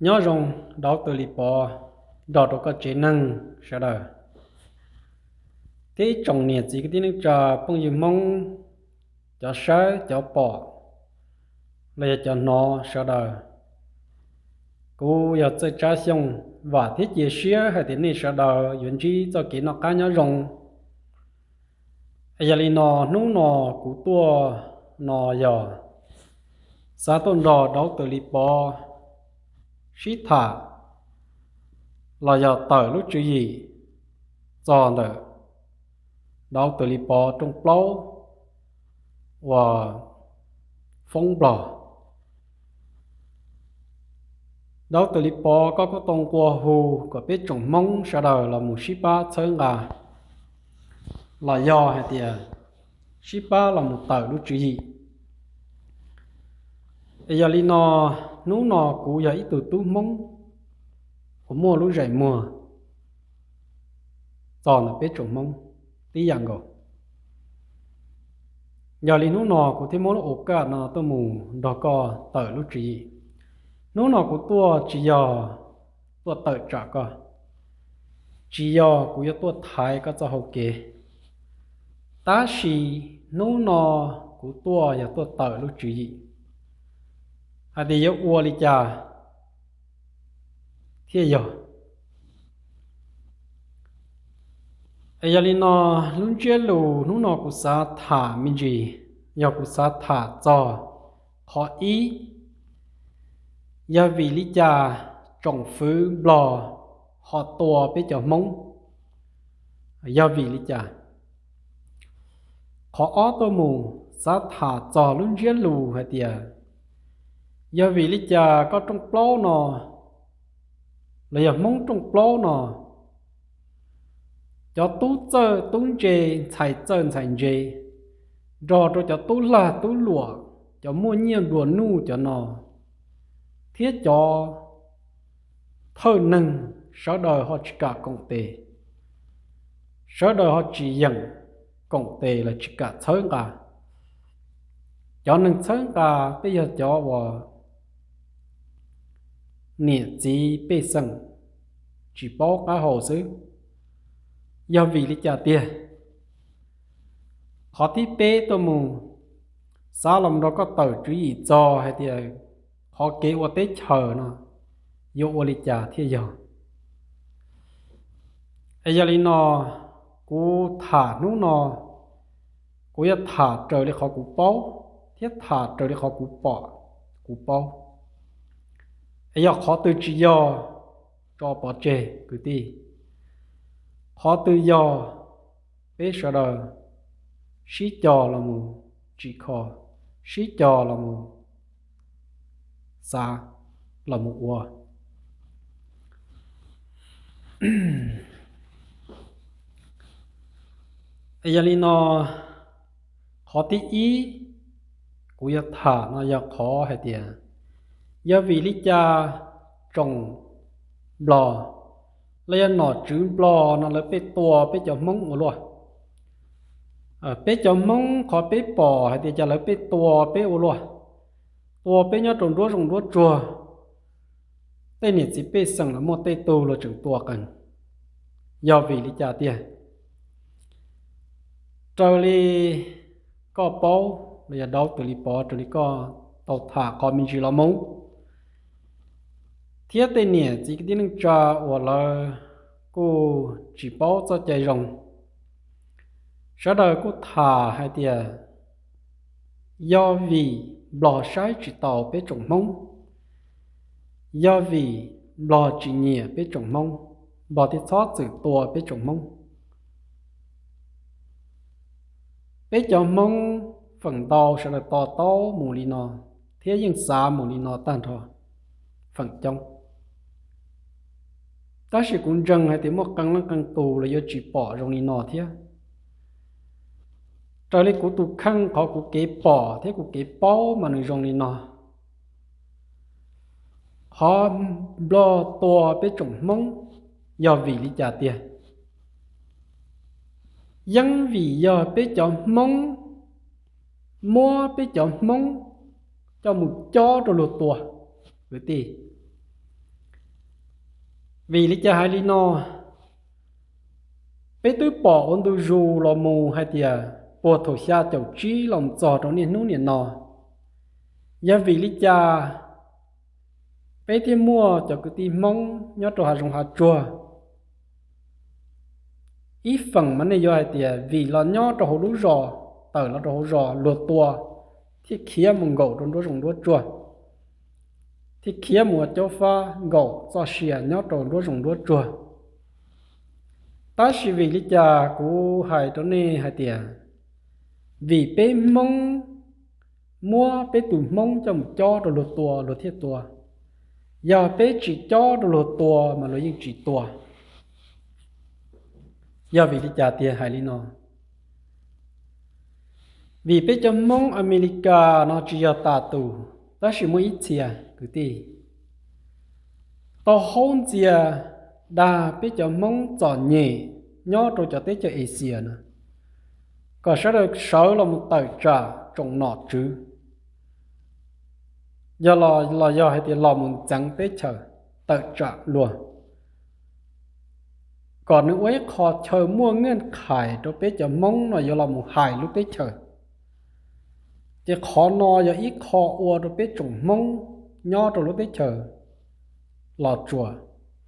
Nyob zoo, Dauv Tws Lis Pov nrog rau koj tsev neeg sawv daws, thiab ib tsoom niam txiv kwv tij neej tsa phooj ywg Hmoob, cov saib cov pom los yog cov hnov sawv daws. Kuv yog Txawj Tsab Xyooj, vam thiab cia siab hais tias nej sawv daws yuav ntsib txoj kev noj qab nyob zoo. Yog li no, hnub no kuv tuaj no yog xav tuaj nrog Dauv Tws Lis Pov sib tham los yog tawm lub tswv yim txog ntawm Dauv Tws Lis Pov rooj plaub uas foob Nplog. Dauv Tws Lis Pov, koj kuj tau nqua hu kom peb tsoom Hmoob sawv daws los mus sib pab txhawb nqa, los yog hais tias sib pab los mus tawm lub tswv yim. Yog li no, hnub no kuv yog ib tug tub Hmoob uas muaj lub zeem muag txog ntawm peb tsoom Hmoob tib yam nkaus. Yog li hnub no kuv thiaj muab lub au kaj no tuaj mus nrog koj tawm lub tswv yim. Hnub no kuv tuaj tsis yog tuaj tawm tsam koj, tsis yog kuv yuav tuaj thaiv koj txoj hau kev, tab sis hnub no kuv tuaj yog tuaj tawm lub tswv yim hais tias yuav ua li cas thiaj yog. Yog li no, lub ntsiab lus hnub no kuv xav tham me ntsis, yog kuv xav tham txog qhov ib, yog vim li cas tsoom fwv Nplog ho tua peb cov Hmoob, yog vim li cas. Qhov ob tuaj mus xav tham txog lub ntsiab lus hais tias, yog vim li cas koj rooj plaub no, los yog Hmoob rooj plaub no, cov tub txawj tub ntse, ntxhais txawj ntxhais ntse, nrog rau cov tub lag tub luam, cov muaj nyiaj nplua nuj cov no, thiab cov thawj neeg, sawv daws ho tsis kam koom tes, sawv daws ho tsis yeem koom tes los tsis kam txhawb nqa. Cov neeg txhawb nqa peb yog cov uas niam txiv pej xeem tsis paub qab hau xwb. Yog vim li cas tiag? Qhov thib peb tuaj mus xav los nrog koj tawm tswv yim txog hais tias qhov kev ua teb chaws no yuav ua li cas thiaj yog. Es yog li no, kuv tham hnub no, kuv yuav tham raws li qhov kuv paub thiab tham raws li qhov kuv pom, kuv paub. Es yog qhov twg tsis yog, tso pov tseg kwv tij. Qhov twg yog, peb sawv daws sib cog los mus tsim kho, sib cog los mus xav, los mus ua. Yog li no, qhov thib ib kuv yuav tham no yog qhov hais tias, yog vim li cas tsoom Nplog los yog nom tswv Nplog no lawv pheej tua peb cov Hmoob ua luaj? Peb cov Hmoob qhov peb pom hais tias cas lawv pheej tua peb ua luaj, tua peb nyob rau nruab zoov nruab tsuag, tej niam txiv pej xeem los muaj tej tug los tseem tua qees. Yog vim li cas tiag? Raws li koj paub los yog Dauv Tws Lis Pov, raws li koj tau tham qhov me ntsis los mus, thiab tej niam txiv kwv tij neej tsa uas lawv kuj tsis paub txoj cai zoo, sawv daws kuj tham hais tias yog vim Nplog saib tsis taus peb tsoom Hmoob, yog vim Nplog tsis nyiam peb tsoom Hmoob, Nplog thiaj txhob txwm tua peb tsoom Hmoob. Peb cov Hmoob feem ntau sawv daws to taub mus li no, thiab yeej xav mus li no tag nrho feem coob. Tab sis kuv ntseeg hais tias muaj qee leej qee tus los yuav tsis pom zoo li no thiab. Raws li kuv tus kheej, qhov kuv kev pom thiab kuv kev paub mas nws zoo li no. Qhov Nplog tua peb tsoom Hmoob yog vim li cas tiag? Yeej vim yog peb cov Hmoob muab peb cov Hmoob coj mus cob rau luag tua, kwv tij. Vim li cas hais li no? Peb twb pom ua ntu zus los mus hais tias puag thaum xya caum tsib los mus txog rau niaj hnub niam no, yog vim li cas peb thiaj muaj cov kwv tij Hmoob nyob rau hav zoov hav tsuag? Ib feem mas nej yuav hais tias vim los nyob rau hauv lub zos, tawm los rau hauv zos luag tua, thiaj khiav mus nkaum rau nruab zoov nruab tsuag, thiaj khiav mus ua caub fab nkaum txoj sia nyob rau nruab zoov nruab tsuag. Tab sis vim li cas kuv hais rau nej hais tias, vim peb Hmoob muab peb tus Hmoob coj mus cob rau luag tua luag thiaj tua, yog peb tsis cob rau luag tua mas luag yeej tsis tua. Yog vim li cas tiag hais li no? Vim peb cov Hmoob Amelikas no tsis yog tas tus, tab sis muaj ib txhia kwv tij tau haub ntxias dag peb cov Hmoob txom nyem nyob rau cov teb chaws Asia no, kom sawv daws sawv los mus tawm tsam tsoom nom tswv, yog los yog hais tias los mus ntxeev teb chaws, tawm tsam luag, kom nws ua ib qho chaw muaj nqaj qhais rau peb cov Hmoob no yuav los mus hais lub teb chaws. Ces qhov no yog ib qho ua rau peb tsoom Hmoob nyob rau lub teb chaws Los Tsuas,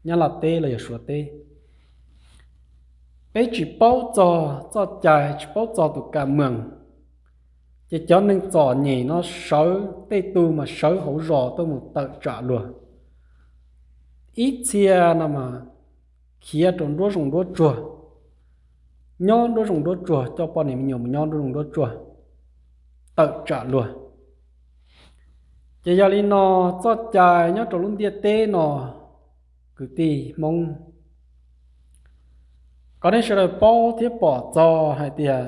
Nyab Laj teb los yog Suav teb, peb tsis paub txog txoj cai, tsis paub txog tus kam mees, ces cov neeg txom nyem no sawv, tej tug mas sawv hauv zos tuaj mus tawm tsam luag. Ib txhia no mas khiav rau nruab zoov nruab tsuag, nyob nruab zoov nruab tsuag, coj poj niam me nyuam mus nyob nruab zoov nruab tsuag, tawm tsam luag. Ces yog li no, txoj cai nyob rau lub ntiaj teb no, kwv tij Hmoob, kom nej sawv daws paub thiab pom txog hais tias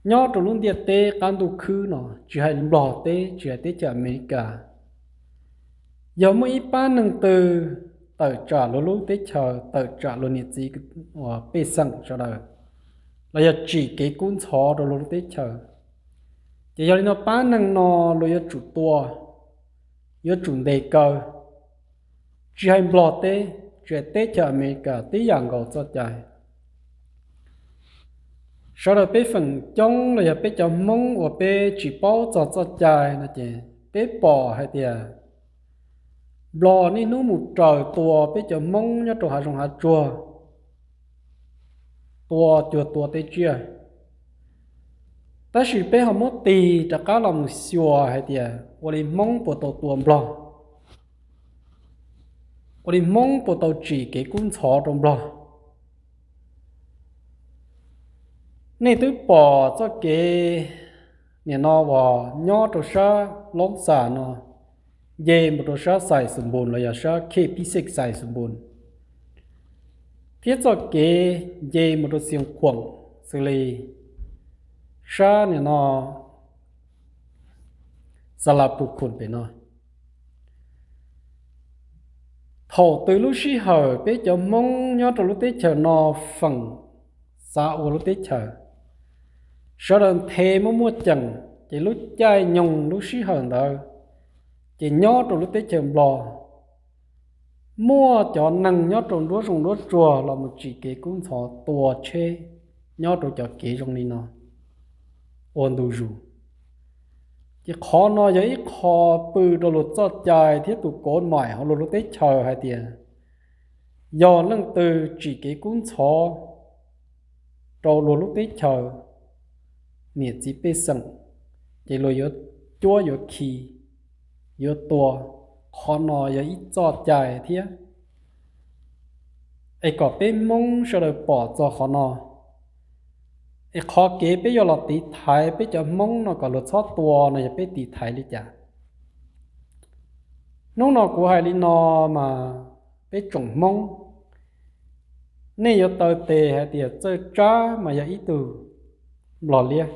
nyob rau lub ntiaj teb qab ntuj khwb no, tsis hais Nplog teb, tsis hais teb chaws Amelikas, yog muaj ib pab neeg twg tawm tsam luag lub teb chaws, tawm tsam luag niam txiv uas pej xeem sawv daws, los yog tsim kev kub ntxhov rau luag lub teb chaws, ces yog li no pab neeg no luag yuav tsum tua, yuav tsum ntes kaw. Tsis hais Nplog teb, tsis hais teb chaws Amelikas, tib yam nkaus txoj cai. Sawv daws peb feem coob los yog peb cov Hmoob uas peb tsis paub txog txoj cai no ces peb pom hais tias Nplog niaj hnub mus raws tua peb cov Hmoob nyob rau hav zoov hav tsuag, tua cuag tua teb tsiaj. Tab sis peb ho muab tig rov qab los mus xyuas hais tias ua li Hmoob puas tau tua Nplog, ua li Hmoob puas tau tsim kev kub ntxhov rau Nplog. Nej twb pom txoj kev nim no uas nyob rau sab Loob Xas no, nce mus rau sab Xais Xus Npus los yog sab Khej Pib Xej Xais Xus Npus, thiab txoj kev nce mus rau Xeev Khuam xws li sab nim no Xas Las Pus Khum pem no. Thaum twg lub sij hawm peb cov Hmoob nyob rau lub teb chaws no feem xav ua lub teb chaws, sawv daws nthe muaj muaj ceem, ces lub caij nyoog lub sij hawm ntawd, ces nyob rau lub teb chaws Nplog, muaj cov neeg nyob rau nruab zoov nruab tsuag los mus tsim kev kub ntxhov tua tsheb nyob rau cov kev zoo li no ua ntu zus. Ces qhov no yog ib qho pw rau luag txoj cai thiab tus kov maim hauv luag lub teb chaws hais tias, yog leej twg tsim kev kub ntxhov rau luag lub teb chaws niam txiv pej xeem, ces luag yuav cuab yuav khi, yuav tua. Qhov no yog ib txoj cai thiab, es kom peb Hmoob sawv daws pom txog qhov no. Es qhov kev peb yuav los tiv thaiv peb cov Hmoob no kom luag txhob tua no yog peb tiv thaiv li cas? Hnub no kuv hais li no mas peb tsoom Hmoob, nej yuav taw tes hais tias Txawj Tsab mas yog ib tug Nplog liab,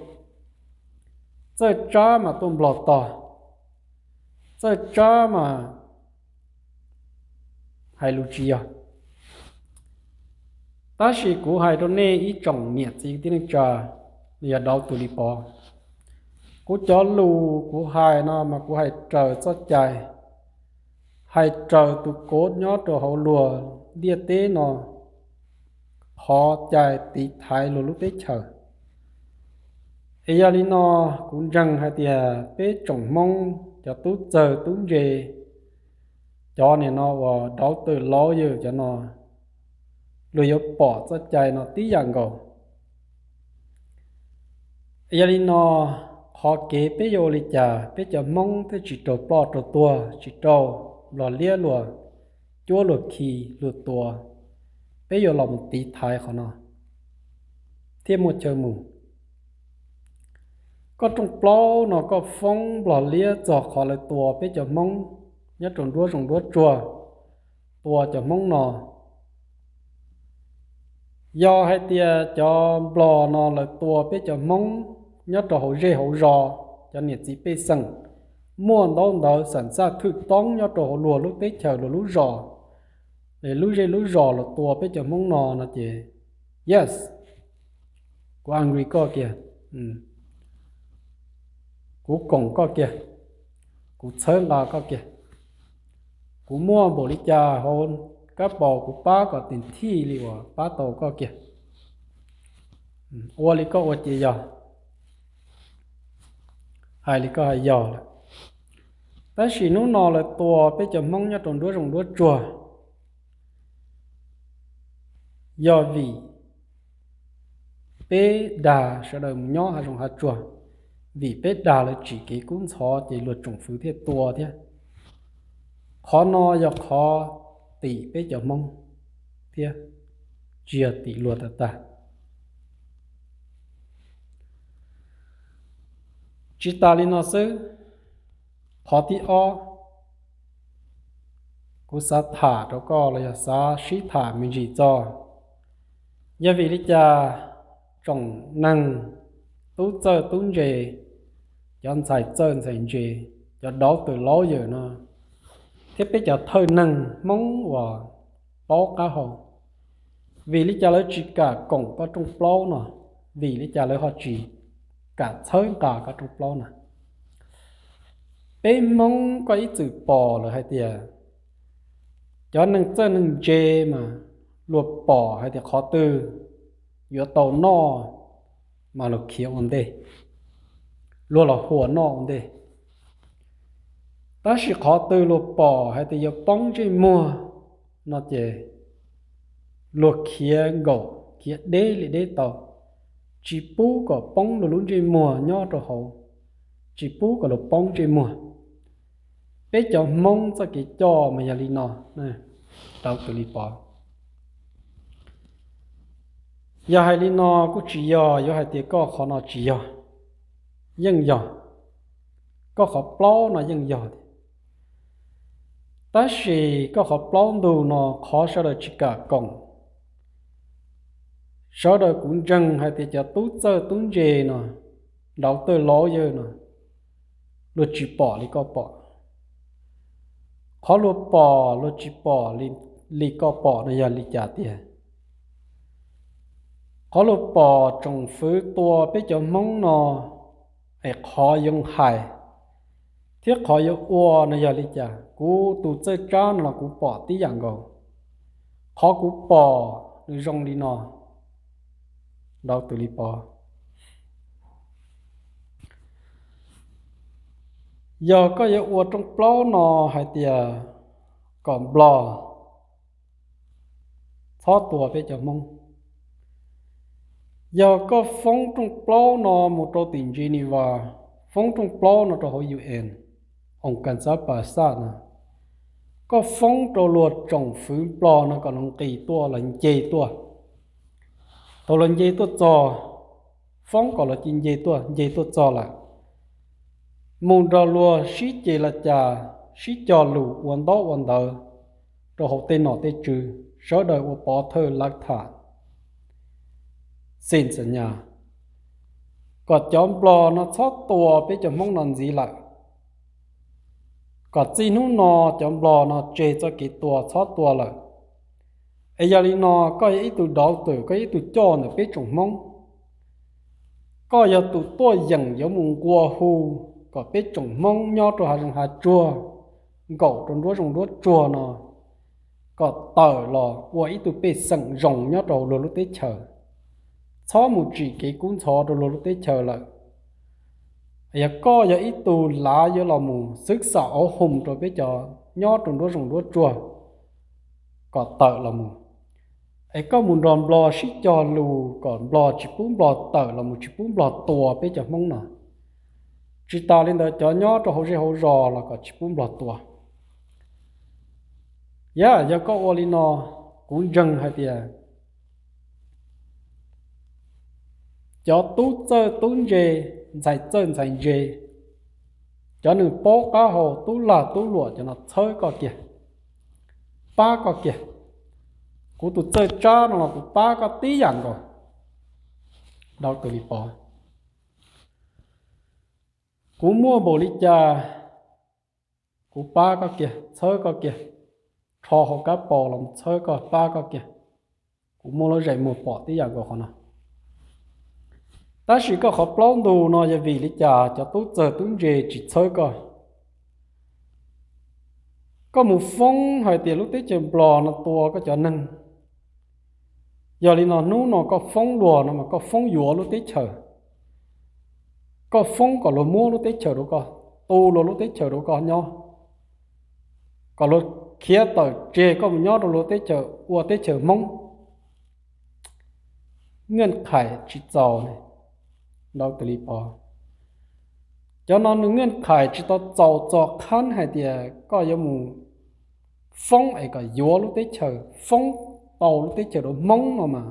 Txawj Tsab mas tuaj Nplog tog, Txawj Tsab mas hais lus tsis yog. Tab sis kuv hais rau nej ib tsoom niam txiv kwv tij neej tsa, yog dauv tus li pov, kuv cov lus kuv hais no mas kuv hais raws txoj cai, hais raws tus kov nyob rau hauv luag ntiaj teb no qhov cai tiv thaiv luag lub teb chaws. Es yog li no, kuv ntseeg hais tias peb tsoom Hmoob cov tub txawg tub ntse, cov niam no uas dauv tawm laub yawm cov no, luag yuav pom txoj cai no tib yam nkaus. Yog li no, qhov kev peb yuav ua li cas peb cov Hmoob thiaj tsis raug ploj raug tuag, tsis raug Nplog liab luag cuab luag khi luag tua? Peb yuav los mus tiv thaiv qhov no thiaj muaj chaw mus. Koj rooj plaub no koj foob Nplog liab txog qhov lawv tua peb cov Hmoob nyob rau nruab zoov nruab tsuag, tua cov Hmoob no. Yog hais tias cov Nplog no lawv tua peb cov Hmoob nyob rau hauv zej hauv zos, cov niam txiv pej xeem muaj ntaub ntawv xam xaj thwj toob nyob rau hauv luag lub teb chaws luag lub zos, lub zej lub zos los tua peb cov Hmoob no no ces, yes, kuv agree koj kiag, kuv koom koj kiag, kuv txhawb nqa koj kiag, kuv muaj npaum li cas hauv kab paus kuv pab kom tis thij li uas pab tau koj kiag. Ua li koj ua ces yog, hais li koj hais yog lawm. Tab sis hnub no lawv tua peb cov Hmoob nyob rau nruab zoov nruab tsuag, yog vim peb dag sawv daws mus nyob hav zoov hav tsuag, vim peb dag lawv tsim kev kub ntxhov ces luag tsoom fwv thiaj tua thiab. Qhov no yog qhov tim peb cov Hmoob thiab, tsis yog tim luag tag tag. Tsis tas li no xwb, qhov thib ob kuv xav tham rau koj los yog xav sib tham me ntsis txog, yog vim li cas tsoom neeg tub txawj tub ntse, cov ntxhais txawj ntxhais ntse, cov dauv tawm laub yawm no, thiab peb cov thawj neeg Hmoob uas paub qab hau, vim li cas lawv tsis kam koom koj rooj plaub no? Vim li cas lawv ho tsis kam txhawb nqa koj rooj plaub no? Peb Hmoob koj ib txwm pom lawm hais tias cov neeg txawj neeg ntse mas luag pom hais tias qhov twg yuav tau noj mas luag khiav ua ntej, luag los huas noj ua ntej. Tab sis qhov twg luag pom hais tias yuav poob ntsej muag no ces luag khiav nkaum khiav deb li deb tau, tsis pub kom poob luag lub ntsej muag nyob rau hauv, tsis pub kom luag poob ntsej muag. Peb cov Hmoob txoj kev coj mas yog li no, rau tus li pov. Yog hais li no kuj tsis yog, yuav hais tias koj qhov no tsis yog, yeej yog, koj qhov plaub no yeej yog tiag. Tab sis koj qhov plaub ntug no qhov sawv daws tsis kam koom, sawv daws kuv ntseeg hais tias cov tub txawj tub ntse no, dauv tawj laub yawm no, luag tsis pom li koj pom. Qhov luag pom luag tsis pom li koj pom no yog li cas tiag? Qhov luag pom tsoom fwv tua peb cov Hmoob no es qhov yuav hais thiab qhov yuav ua no yog li cas? Kuv tus txawj tsab no los kuv pom tib yam nkaus. Qhov kuv pom nws zoo li no, rau tus li pov. Yog koj yuav ua rooj plaub no hais tias kom Nplog txhob tua peb cov Hmoob, yog koj foob rooj plaub no mus rau tim Geneva, foob rooj plaub no rau hauv U N, oos kas xab pas xaj no, koj foob rau luag tsoom fwv Nplog no kom los nqis tuaj los nce tuaj. Thaum los nce tuaj txog, foob kom los cia nce tuaj, nce tuaj txog lawm, mus nrog luag sib ces los cas, sib cog lus ua ntaub ua ntawv rau hauv tej nom tej tswv, sawv daws ua pov thawj lav tham, xim xas nyas, kom cov Nplog no txhob tua peb cov Hmoob no ntxiv lawm, kom txij hnub no cov Nplog no tseg txoj kev tua txhob tua lawm. Es yog li no, koj yog ib tug dauv tawm, koj yog ib tug coj ntawm peb tsoom Hmoob, koj yog tus tuaj yeem yuav mus nqua hu kom peb tsoom Hmoob nyob rau hav zoov hav tsuag nkaum rau nruab zoov nruab tsuag no kom tawm los ua ib tug pej xeem zoo nyob rau luag lub teb chaws, txhob mus tsim kev kub ntxhov rau luag lub teb chaws lawm. Yog koj yog ib tug lav yuav los mus xwb xam auv hoos rau peb cov nyob rau nruab zoov nruab tsuag kom tawm los mus, es koj mus nrog nplog sib cog lus kom nplog tsis pub nplog tawm los mus, tsis pub nplog tua peb cov Hmoob no. Tsis tas li ntawd, cov nyob rau hauv zej hauv zos los kom tsis pub nplog tua. Yog, yog koj ua li no, kuv ntseeg hais tias cov tub txawj tub ntse, ntxhais txawj ntxhais ntse, cov neeg paub qab hau, tub lag tub luam, cov no txhawb koj kiag, pab koj kiag. Kuv tus txawj tsab no los kuv pab koj tib yam nkaus. Dau tus li pov, kuv muaj npaum li cas kuv pab koj kiag, txhawb koj kiag, rho hauv kab paus los txhawb koj, pab koj kiag. Kuv muaj lub zais muag pom tib yam nkaus qhov no. Tab sis koj qhov plaub ntug no yog vim li cas cov tub txawj tub ntse tsis txhawb koj? Koj mus foob hais tias lub teb chaws nplog no tua koj cov neeg. Yog li no hnub no koj foob luag no mas koj foob yuav lub teb chaws. Koj foob kom luag muab lub teb chaws rau koj, tu luag lub teb chaws rau koj nyob, kom luag khiav tawm tseg koj mus nyob rau luag teb chaws ua teb chaws Hmoob. Nyiaj qhais tsis txaus ne, dau tus li pov. Cov no nws nyiaj qhais tsis tau txaus txog qhab hais tias koj yuav mus foob es kom yuav lub teb chaws, foob tau lub teb chaws rau Hmoob no mas,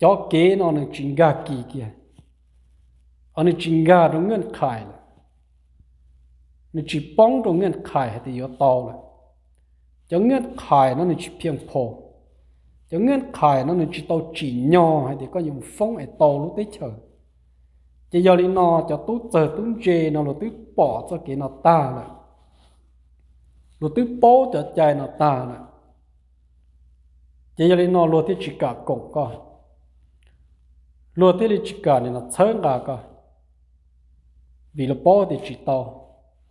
cov kev no nws tsis nkag kis kiag, nws tsis nkag rau nyiaj qhais lawm, nws tsis poob rau nyiaj qhais hais tias yuav tau lawm. Cov nyiaj qhais no nws tsis phiaj phom, cov nyiaj qhais no nws tsis tau tsim nyog hais tias koj yuav mus foob es tau lub teb chaws. Ces yog li no cov tub txawg tub ntse no luag twb pom txoj kev no tag lawm, luag twb paub cov cai no tag lawm. Ces yog li no luag thiaj tsis kam koom koj, luag thiaj li tsis kam nim no txhawb nqa koj, vim luag paub tias tsis tau,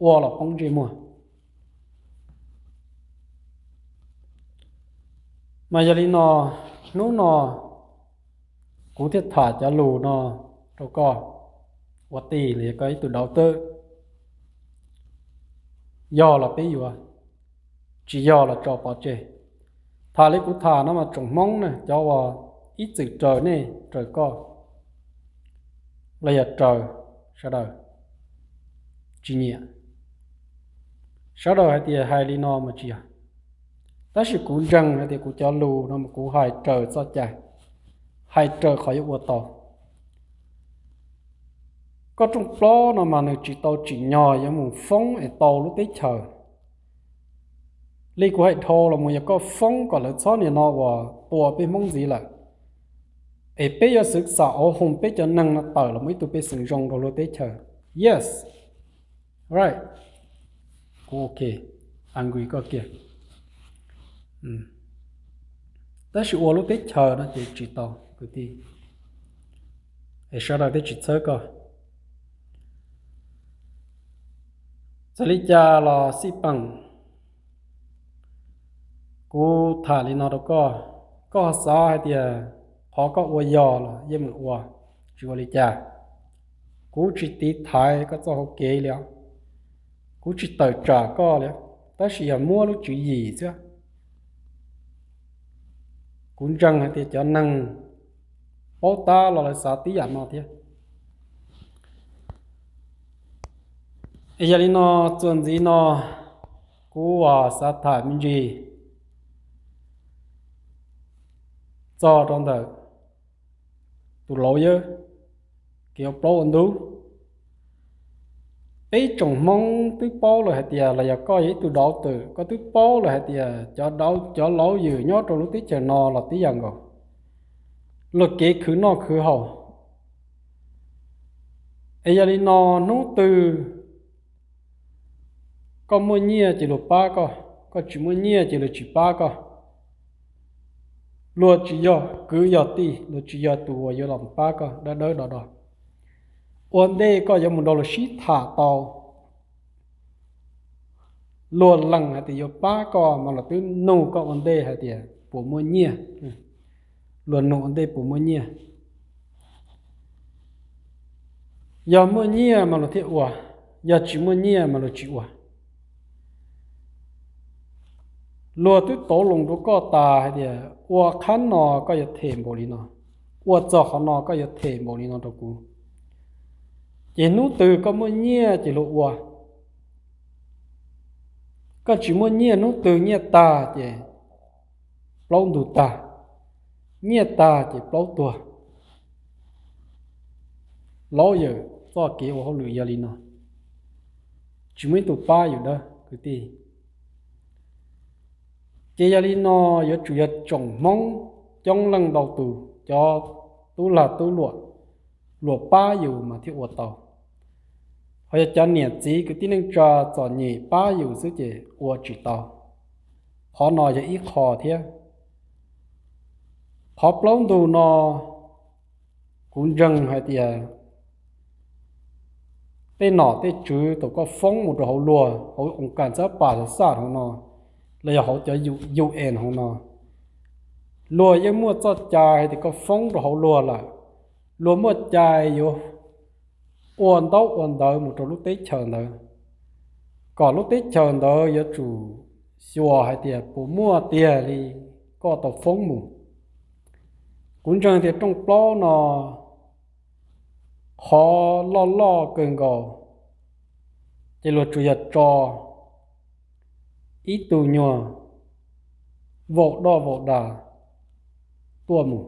ua los poob ntsej muag. Mas yog li no, hnub no kuv thiaj tham cov lus no rau koj ua tij los yog koj ib tug daughter. Yog los peb yuav, tsis yog los tso pov tseg. Tham li kuv tham no mas tsoom Hmoob ne, cov uas ib txwm raws nej raws koj los yog raws sawv daws tsis nyiam. Sawv daws hais tias hais li no mas tsis yog, tab sis kuv ntseeg hais tias kuv cov lus no mas kuv hais raws txoj cai, hais raws qhov yuav ua tau. Koj rooj plaub no mas nws tsis tau tsim nyog yuav mus foob es tau lub teb chaws. Li kuv hais dhau los mus, yog koj foob kom lawv txhob nim no uas tua peb Hmoob ntxiv lawm, es peb yuav xwv xam auv hoos peb cov neeg no tawm los mus ib tug pej xeem zoo rau luag teb chaws. Yes, right, kuv ok, agree koj kiag. Tab sis ua lub teb chaws no ces tsis tau kwv tij, es sawv daws thiaj tsis txhawb koj. Txawm li cas los xij peem, kuv tham li no rau koj, koj ho xav hais tias qhov koj ua yog los yeej meem ua, tsis ua li cas. Kuv tsis tiv thaiv koj txoj hauv kev li os, kuv tsis tawm tsam koj li, tab sis yog muab lub tswv yim xwb. Kuv ntseeg hais tias cov neeg paub tab los lawv xav tib yam no thiab. Es yog li no, txuas ntxiv no kuv uas xav tham me ntsis txog rau ntawm tus lawyer, kev ua plaub ua ntug. Peb tsoom Hmoob twb paub lawm hais tias, los yog koj yog ib tug dauv twm, koj twb paub lawm hais tias cov dauv, cov lawyer nyob rau lub teb chaws no los tib yam nkaus, luag kev khwv noj khwv haus. Es yog li no, hnub twg koj muaj nyiaj ces luag pab koj, koj tsis muaj nyiaj ces luag tsis pab koj. Luag tsis yog kwv yog tij, luag tsis yog tus uas yuav los pab koj dawb dawb do do. Ua ntej koj yuav mus nrog luag sib tham tau, Luag lees hais tias yuav pab koj mas luag twb nug koj ua ntej hais tias puas muaj nyiaj. Luag nug ua ntej puas muaj nyiaj. Yog muaj nyiaj mas luag thiaj ua, yog tsis muaj nyiaj mas luag tsis ua. Luag twb tov loos rau koj tas hais tias ua qhab no koj yuav them npaum li no, ua txog qhov no koj yuav them npaum li no rau kuv. Ces hnub twg koj muaj nyiaj ces luag ua. Koj tsis muaj nyiaj, hnub twg nyiaj tag ces plaub ntug tag, nyiaj tag ces plaub tuag. Laus yawm txoj kev ua hauj lwm yog li no, tsis muaj ib tug pab yus dawb kwv tij. Ces yog li no yuav tsum yog tsoom Hmoob coob leej ntau tus, cov tub lag tub luam, luag pab yus mas thiaj ua tau. Ho yog cov niam txiv kwv tij neej tsa txom nyem pab yus xwb ces ua tsis tau. Qhov no yog ib qho thiab. Qhov plaub ntug no kuv ntseeg hais tias tej nom tej tswv thaum koj foob mus rau hauv luag, hauv oos kas txab pas xaj hauv no, los yog hauv cov UN hauv no, luag yeej muaj txoj cai hais tias koj foob rau hauv luag lawm, luag muaj cai yuav ua ntaub ua ntawv mus rau lub teb chaws ntawd, kom lub teb chaws ntawd yuav tsum xyuas hais tias puas muaj tiag li koj tau foob mus. Kuv ntseeg tias rooj plaub no qhov loj loj kawg nkaus ces luag tsuas yog tso ib tug nyuag vaum doj vaum das tuaj mus.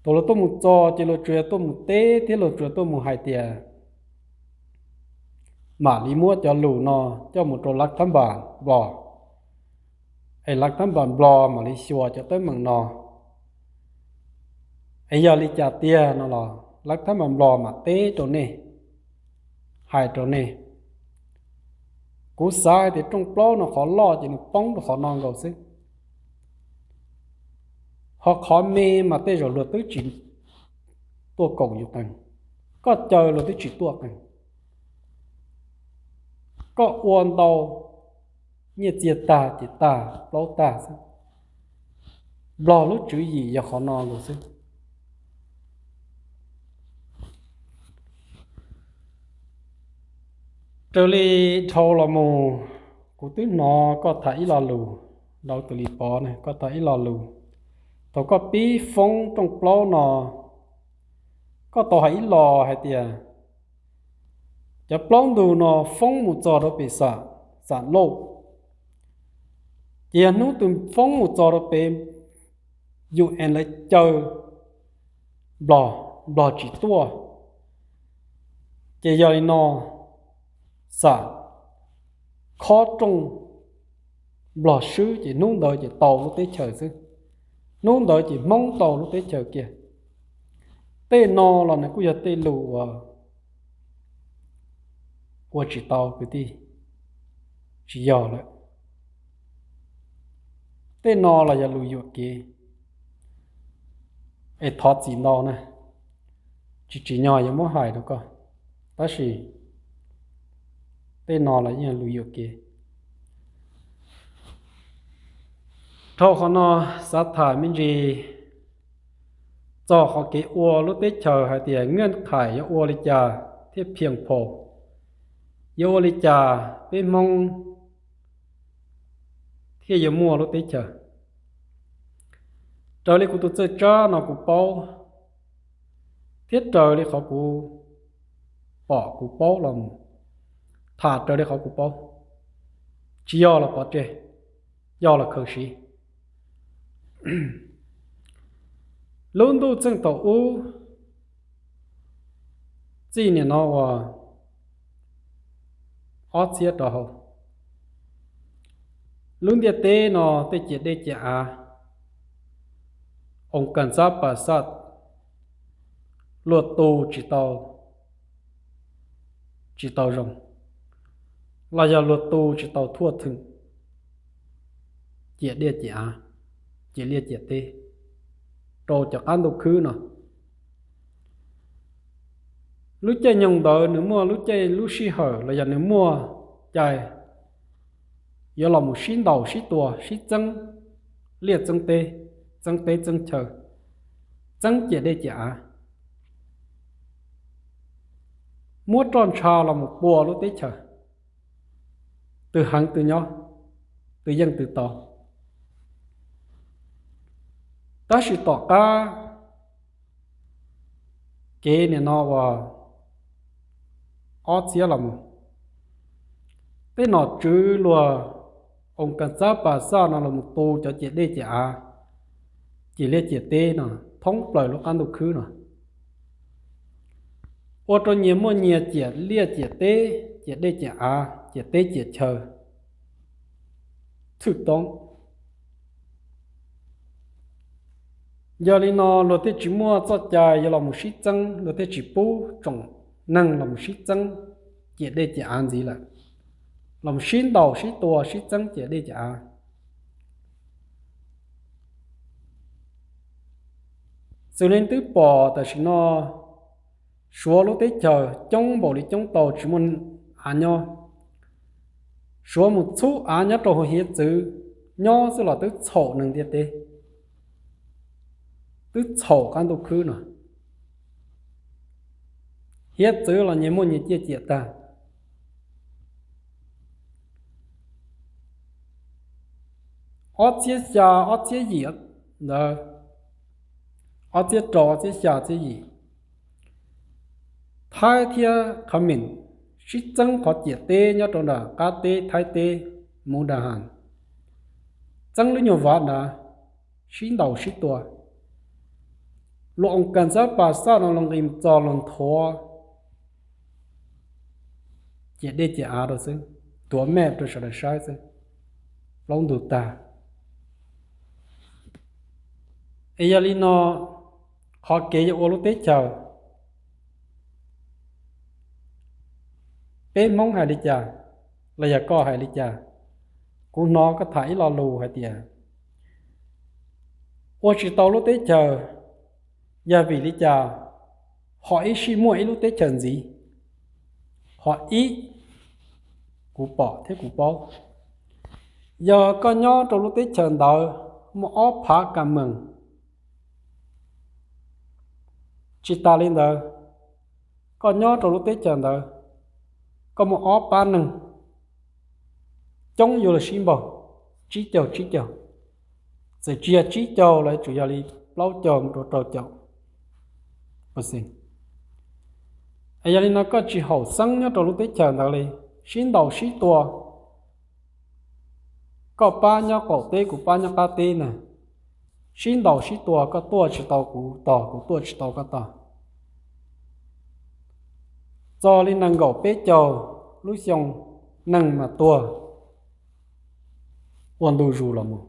Thaum luag tuaj mus txog ces luag tsuas yog tuaj mus teb thiab luag tsuas yog tuaj mus hais tias mam li muab cov lus no coj mus rau lav thab npas Nplog, es lav thab npas Nplog mam li xyuas cov teeb meem no. Es yog li cas tiag no los lav thab npas Nplog mam teb rau nej, hais rau nej. Kuv xav hais tias rooj plaub no qhov loj ces nws poob rau qhov no nkaus xwb. Ho qhov me mas tej zaum luag twb tsis tuaj koom yus qees, koj caw luag twb tsis tuaj qees. Koj ua ntau, nyiaj txiag tag ces tag plaub tag xwb. Nplog lub tswv yim yog qhov no nkaus xwb. Raws li dhau los mus, kuv twb hnov koj tham ib lo lus, Lauj Tus Lis Pov ne, koj tham ib lo lus. Thaum koj pib foob rooj plaub no, koj tau hais ib lo hais tias cov plaub ntug no foob mus txog rau pem xam, xam lauj, ces yog hnub twg foob mus txog rau pem UN lawv caw Nplog, Nplog tsis tuaj, ces yog li no xam khob rooj Nplog swb ces hnub ntawd ces tau lub teb chaws xwb. Hnub ntawd ces Hmoob tau lub teb chaws kiag. Tej no los nws kuj yog tej lus uas ua tsis tau kwv tij, tsis yog lawm. Tej no los yog lus yuam kev, es thov txim ntau na, tsis tsim nyog yuav muab hais rau koj, tab sis tej no los yeej yog lus yuam kev. Dhau qhov no xav tham me ntsis txog qhov kev ua lub teb chaws hais tias nyiaj qhais yuav ua li cas thiaj phiaj phaum, yuav ua li cas peb Hmoob thiaj yuav muaj lub teb chaws. Raws li kuv tus txawj tsab no kuv paub, thiab raws li qhov kuv pom kuv paub los mus, tham raws li qhov kuv paub, tsis yog los pov tseg, yog los khaws siv. Lub ntuj txheej thaum ub, txij niaj no uas ob txhiab rau hauv, lub ntiaj teb no tej ciam dej ciam av, oos kas xab pas xaj, luag tu tsis tau, tsis tau zoo, los yog luag tu tsis tau thuaj theem ciam dej ciam av, ciam liaj ciam teb rau cov qab ntuj khwb no. Lub caij nyoog ntawd nws muaj lub caij lub sij hawm los yog nws muaj cai yuav los mus sib ntaus sib tua sib txeeb liaj txeeb teb, txeeb teb txeeb chaw, txeeb ciam dej ciam av, muab roj ntsha los mus pua lub teb chaws, twg heev twg nyob, twg yeej twg tau. Tab sis tom qab kev nim no uas ob txhiab los mus, tej nom tswv luag oos kas xab pas xaj no los mus tu cov ciam dej ciam av, ciam liaj ciam teb no thoob plaws lub qab ntuj khwb no, ua rau nyias muaj nyias ciam liaj ciam teb, ciam dej ciam av, ciam teb ciam chaw, txhwj toob. Yog li no luag thiaj tsis muaj txoj cai yuav los mus sib txeeb, luag thiaj tsis pub tsoom neeg los mus sib txeeb ciam dej ciam av ntxiv lawm, los mus sib ntaus sib tua sib txeeb ciam dej ciam av. Xws li twb pom tam sim no, Suav lub teb chaws coob npaum li coob tau tsis muaj av nyob. Suav mus txhub av nyob rau hauv hiav txwv nyob xwb los twb txhaum neeg ntiaj teb, twb txhaum qab ntuj khwb no. Hiav txwv los nyias muaj nyias ciaj ciam tag. Ob txhiab xya, ob txhiab yim ntawd, ob txhiab rau, ob txhiab xya, ob txhiab yim, Thaib thiab Khab Mim sib txeeb qhov ciam teb nyob rau nram qab teb Thaib teb, Mus Dag Has, txeeb lub nyuag vav nrad, sib ntaus sib tua. Luag oos kas xab pas xaj no luag nqis txog luag nthuav ciam dej ciam av rau xwb, nthuav map rau sawv daws saib xwb, plaub ntug tag. Es yog li no, qhov kev yuav ua lub teb chaws, peb Hmoob hais li cas, los yog koj hais li cas, kuv hnov koj tham ib lo lus hais tias ua tsis tau lub teb chaws, yog vim li cas ho ib sij muaj ib lub teb chaws ntxiv? Ho ib, kuv pom thiab kuv paub, yog koj nyob rau lub teb chaws ntawd muaj ob phav kas mees. Tsis tas li ntawd, koj nyob rau lub teb chaws ntawd, koj muaj ob pab neeg, coob yuav luag sib npaug, tsib caug tsib caug, txawm tsis yog tsib caug los tsuas yog li plaub caug mus rau rau caum. Yog li no koj tsis haum xeeb nyob rau lub teb chaws ntawd li, sib ntaus sib tua, koj pab nyob qaum teb kuv pab nyob qab teb na, sib ntaus sib tua, koj tuaj tsis tau kuv tog, kuv tuaj tsis tau koj tog. Txog li nees nkaum peb caug lub xyoo, neeg mas tuag ua ntu zus los mus,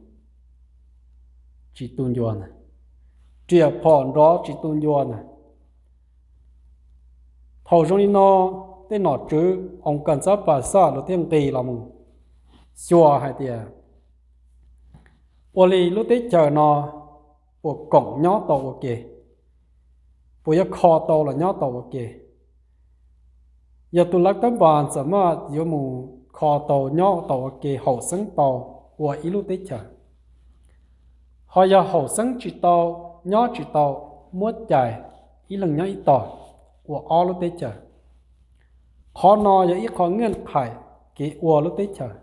tsis tu ncua ntag, riam phom nrov tsis tu ncua ntag. Thaum zoo li no, tej nom tswv oos kas xab pas xaj luag thiaj nqis los mus xyuas hais tias ua li lub teb chaws no puas koom nyob tau ua ke, puas yuav kho tau los nyob tau ua ke. Yog tus lav tab npas txawm maj yuav mus kho tau nyob tau ua ke, haum xeeb tau ua ib lub teb chaws, ho yog haum xeeb tsis tau, nyob tsis tau, muab cais ib leeg nyob ib tog ua ob lub teb chaws. Qhov no yog ib qho nyiaj qhaim kev ua lub teb chaws.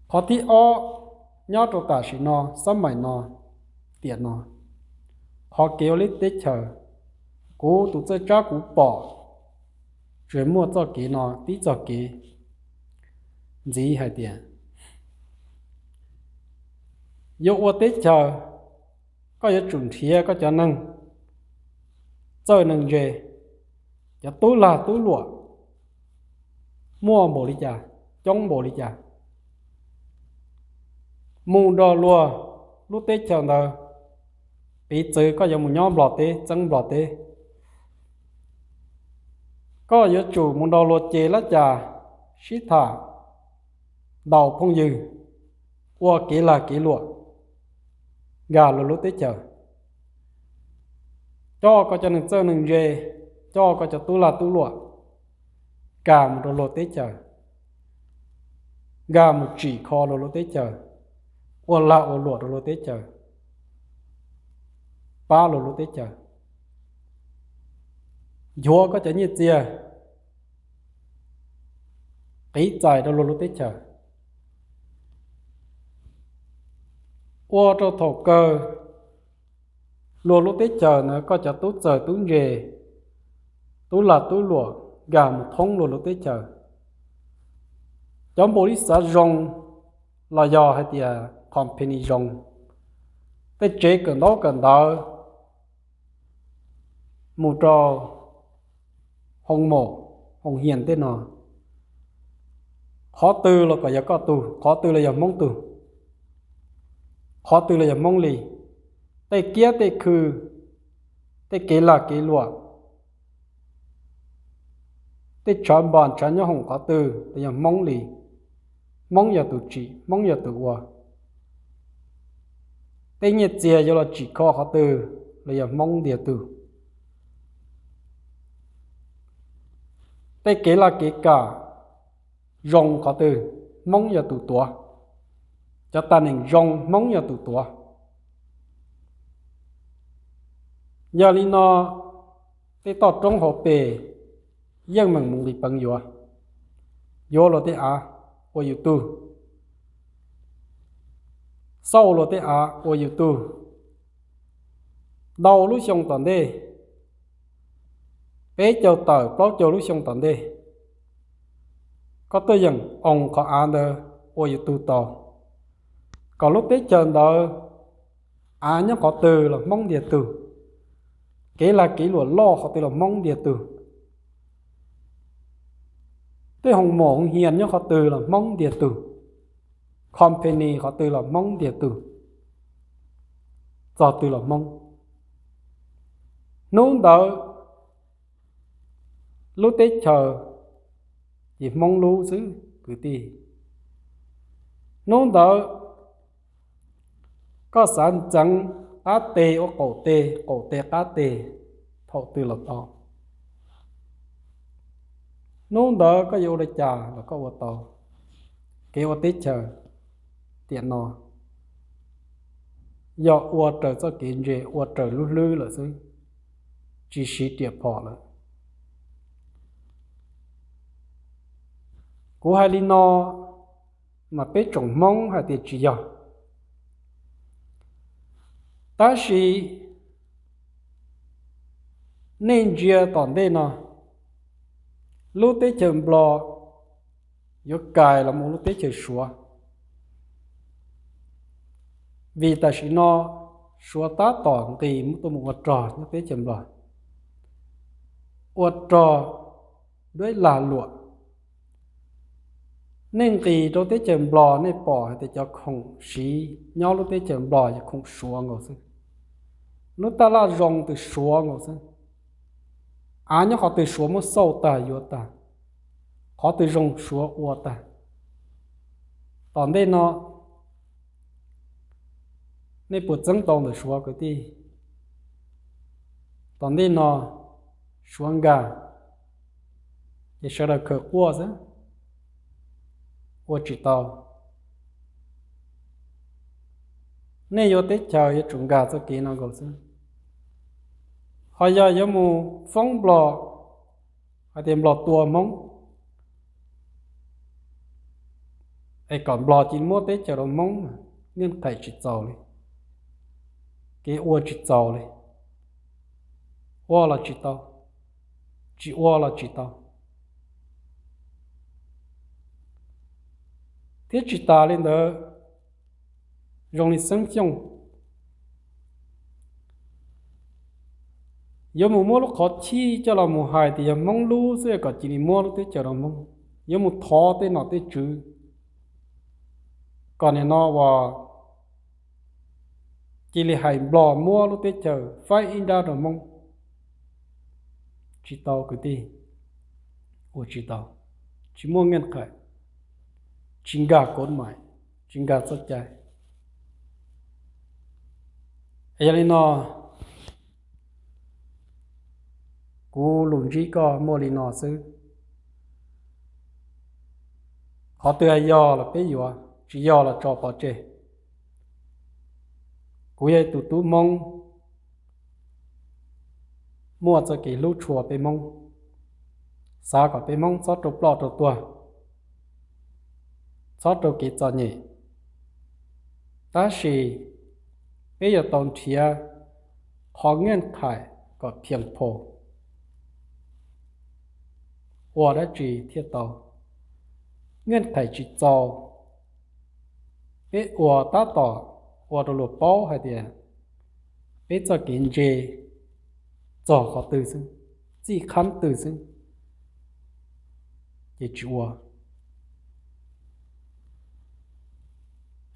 Qhov thib ob, nyob rau tam sim no, xab maim no, tiam no, qhov kev ua lub teb chaws, kuv tus txawj tsab kuv pom tseem muaj txoj kev no tib txoj kev ntxiv hais tias yuav ua teb chaws, koj yuav tsum nrhiav koj cov neeg txawj neeg ntse, cov tub lag tub luam muaj npaum li cas, coob npaum li cas, mus nrog luag lub teb chaws ntawd. Piv txwv koj yuav mus nyob Nplog teb, txeeb Nplog teb, koj yuav tsum mus nrog luag ces lab cas, sib tham, ntaus phooj ywg, ua kev lag kev luam nkag luag lub teb chaws, coj koj cov neeg txawj neeg ntse, coj koj cov tub lag tub luam nkag mus rau luag teb chaws. nkag mus tsim kho luag lub teb chaws, ua lag ua luam rau luag teb chaws, pab luag lub teb chaws, nchuav koj cov nyiaj txiag qiv txais rau luag lub teb chaws, ua rau thaum kawg luag lub teb chaws na koj cov tub txawg tub ntse, tub lag tub luam nkag mus thoob luag lub teb chaws. Cov npaum li xav zoo los yog hais tias company zoo, tej tsev kawm ntaub kawm ntawv mus rau hoo mom, hoo hias tej no, qhov twg los kom yog koj tug, qhov twg los yog Hmoob tug, qhov twg los yog Hmoob li. Tej kiab tej khw, tej kev lag kev luam, tej tshav npas tshav nyob hoom qhov twg los yog Hmoob li. Hmoob yog tus tsim, Hmoob yog tus ua. Tej nyiaj txiag yuav los tsim kho qhov twg los yog Hmoob ntiag tug. Tej kev laj kev kam zoo qhov twg, Hmoob yog tus tuav. Cov tag neem zoo, Hmoob yog tus tuav. Yog li no, tej toj roob hauv pes yeej meem mus nqis peev yuav, yuav luag tej av ua yus tug, xauj luag tej av ua yus tug. Ntau lub xyoo tom ntej, peb caug tawm plaub caug lub xyoo tom ntej, koj tuaj yeem oos qhov av ntawd ua yus tug tau, kom lub teb chaws ntawd av nyob qhov twg los Hmoob ntiag tug, kev lag kev luam loj qhov twg los Hmoob ntiag tug, tej hoo mom hoo hias nyob qhov twg los Hmoob ntiag tug, company qhov twg los Hmoob ntiag tug, txog twg los Hmoob. Hnub ntawd lub teb chaws ces Hmoob lub xwb kwv tij. Hnub ntawd koj xav ntxeev qab teg ua qaum teg, qaum teg qab teg, thaum twg los tau. Hnub ntawd koj yuav ua li cas los koj ua tau. Kev ua teb chaws tiam no yog ua raws txoj kev ntse, ua raws lub hlwb lawm xwb, tsis siv riam phom lawm. Kuv hais li no mas peb tsoom Hmoob hais tias tsis yog. Tab sis nej ntsia tom ntej no, lub teb chaws Nplog yuav kais los mus lub teb chaws Suav, vim tam sim no Suav tab tom nqis tuaj mus ua rog nyob teb chaws Nplog, ua rog duab lag luam. Nej nqis rau teb chaws Nplog nej pom hais tias cov khoom siv nyob lub teb chaws Nplog yog khoom Suav nkaus xwb. Lub taj laj zoo tus Suav nkaus xwb. Av nyob qhov twg Suav muab xauj tag yuav tag, qhov twg zoo Suav ua tag. Tom ntej no nej puas txeeb tau ntawm Suav kwv tij? Tom ntej no Suav nkag ces sawv daws khawm quaj xwb, ua tsis tau. Nej yuav teb chaws yuav tsum nkag txoj kev no nkaus xwb. Ho yog yuav mus foob Nplog hais tias Nplog tua Hmoob, es kom Nplog cia li muab teb chaws rau Hmoob, niaj qhaim tsis txaus li, kev ua tsis txaus li, ua los tsis tau, tsis ua los tsis tau. Thiab tsis tas li ntawd, zoo li Xeeb Xyooj yuav mus muab lub qhov chij coj los mus hais tias yog Hmoob lub xwb kom cia li muab lub teb chaws rau Hmoob, yuav mus thov tej nom tej tswv kom nim no uas cia li hais Nplog muab lub teb chaws faib ib nrab rau Hmoob. Tsis tau kwv tij, ua tsis tau, tsis muaj ngeej qhais, tsis nkag kov mais, tsis nkag txoj cai. Yog li no, kuv lus ntsib koj muaj li no xwb. Qhov twg yog los peb yuav, tsis yog los tso pov tseg. Kuv yog ib tug tub Hmoob muaj txoj kev hlub tshua peb Hmoob, xav kom peb Hmoob txhob raug ploj raug tuag, txhob raug kev txom nyem. Tab sis peb yuav tau nrhiav qhov nyiaj khaim kom phiaj pho. Ua dab tsi thiaj tau? Nyiaj khaim tsis txaus, peb ua tab tom ua rau luag paub hais tias peb txoj kev ntse txog qhov twg xwb, txij qhab twg xwb, ces tsis ua.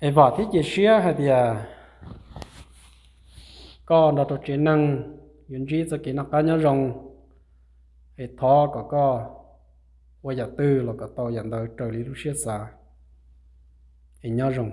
Es vam thiab cia siab hais tias koj nrog rau tsev neeg yuav ntsib txoj kev noj qab nyob zoo, es thov kom koj ua yam twg los kom tau yam ntawd raws li lub siab xav, es nyob zoo.